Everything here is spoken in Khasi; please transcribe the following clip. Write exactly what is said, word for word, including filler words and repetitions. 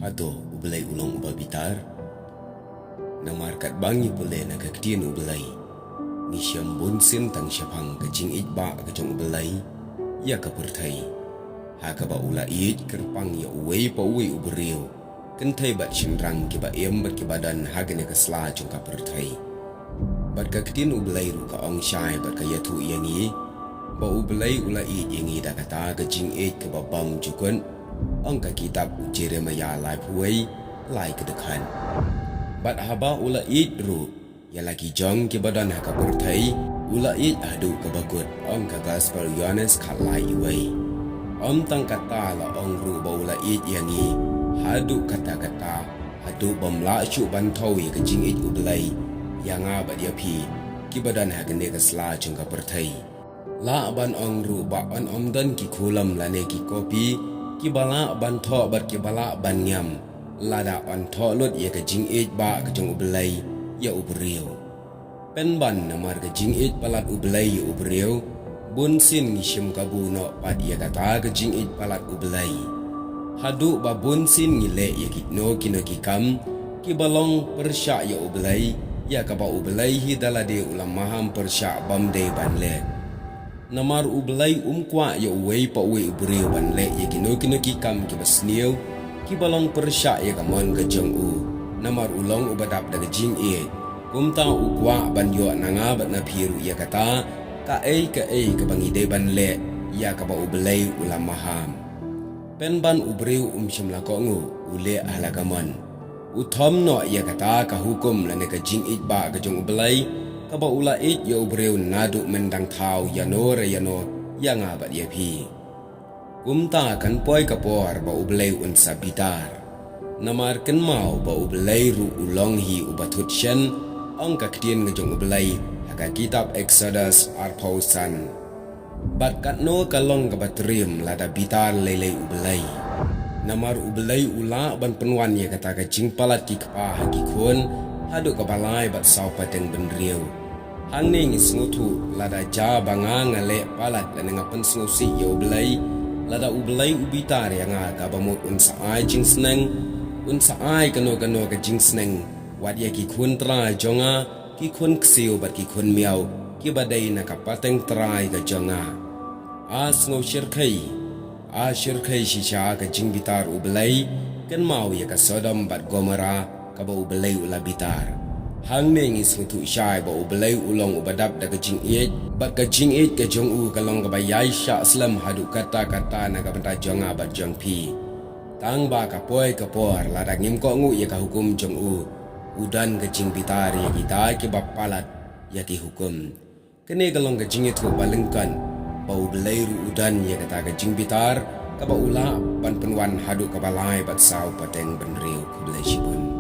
Hato U Blei u long uba bitar? Namar katba ngi pule na ka ktien U Blei, ngi shem bunsien tang shaphang ka jingïeit ba ka jong U Blei ïa ka pyrthei, ha kaba u la ïeit kyrpang ïa uwei pa uwei u briew, kynthei bad shynrang, kiba im bad kiba don ha kane ka sla jong ka pyrthei. Bad ka ktien U Blei ruh ka ong shai bad ka ïathuh ïa ngi ba U Blei u la ïeit ïa ngi da kata ka jingïeit kaba bymjukut, ong ka kitab u Jeremiah laiphew wei, lai ka dkhot. Bad haba u la ïeit ruh ïa la ki jong kiba don ha ka pyrthei, u la ïeit haduh kaba kut, ong ka Gospel Ïoannis khatlai wei. Ym tang kata, la ong ruh ba u la ïeit ïa ngi haduh katta katta, haduh bym lah shuh ban thew ïa ka jingïeit U Blei ïa nga bad ïa phi, kiba don ha kane ka sla jong ka pyrthei. Lah ban ong ruh ba yn ym don ki khulom lane ki kopi kiba lah ban thoh bad kiba lah ban ngiam, lada yn thoh lut ïa ka jingïeit ba ka jong U Blei ïa u briew. Pynban namar ka jingïeit palat U Blei ïa u briew, bunsien ngi shim kabu noh pat ïa kata ka jingïeit palat U Blei, haduh ba bunsien ngi leh ïa kino kino ki kam kiba long pyrshah ïa U Blei, ïa kaba U Blei hi da lade u la maham pyrshah bym dei ban leh. Namar U Blei um kwah ïa uwei pa uwei u briew ban leh ïa kino kino ki kam kiba sniew, kiba long pyrshah ïa ka mon ka jong u. Namar u long uba dap da ka jingïeit, kumta u kwah ban ïoh na nga bad na phi ruh ïa kata kaei kaei kaba ngi dei ban leh, ïa kaba U Blei u la maham. Pynban u briew um shym la kohnguh, u leh ha la ka mon. U thom noh ïa kata ka hukum lane ka jingïeit ba ka jong U Blei, kaba u la ïeit ïa u briew naduh myndang thaw ïano re ïano ïa nga bad ïa phi. Kumta kan poi ka por ba U Blei un sa bitar. Namar kynmaw ba U Blei ruh u long hi uba thut shen, ong ka ktien ka jong U Blei ha ka kitab Exodus arphew san. Bad katno ka long kaba triem lada bitar lei lei U Blei. Namar U Blei u lah ban pynwan ïa kata ka jingpalat ki kpa ha ki khun haduh kaba lai bad saw pateng bynriew. Hangne ngi sngewthuh, lada ja ba nga nga leh palat lane nga pynsngewsih ïa U Blei, lada U Blei u bitar ïa nga, kaba mut un sa ai jingsneng, un sa ai kano kano ka jingsneng, wat ïa ki khun trai jong nga, ki khun ksiew bad ki khun miaw, kiba dei na ka pateng trai ka jong nga. A sngew shyrkhei, a shyrkhei shisha ka jingbitar U Blei, kynmaw ïa ka Sodom bad Gomorrah, kaba U Blei u la bitar. Hangne ngi sngewthuh shai ba U Blei u long uba dap da ka jingïeit, bad ka jingïeit ka jong u ka long kaba ïai shah slem haduh katta katta na ka bynta jong nga bad jong phi. Tang ba ka poi ka por, lada ngim kohnguh ïa ka hukum jong u, u don ka jingbitar ïa kita kiba palat ïa ki hukum. Kane ka long ka jingïathuh ba lyngkot ba U Blei ruh u don ïa kata ka jingbitar kaba u lah ban pynwan haduh kaba lai bad saw pateng bynriew. Khublei shibun.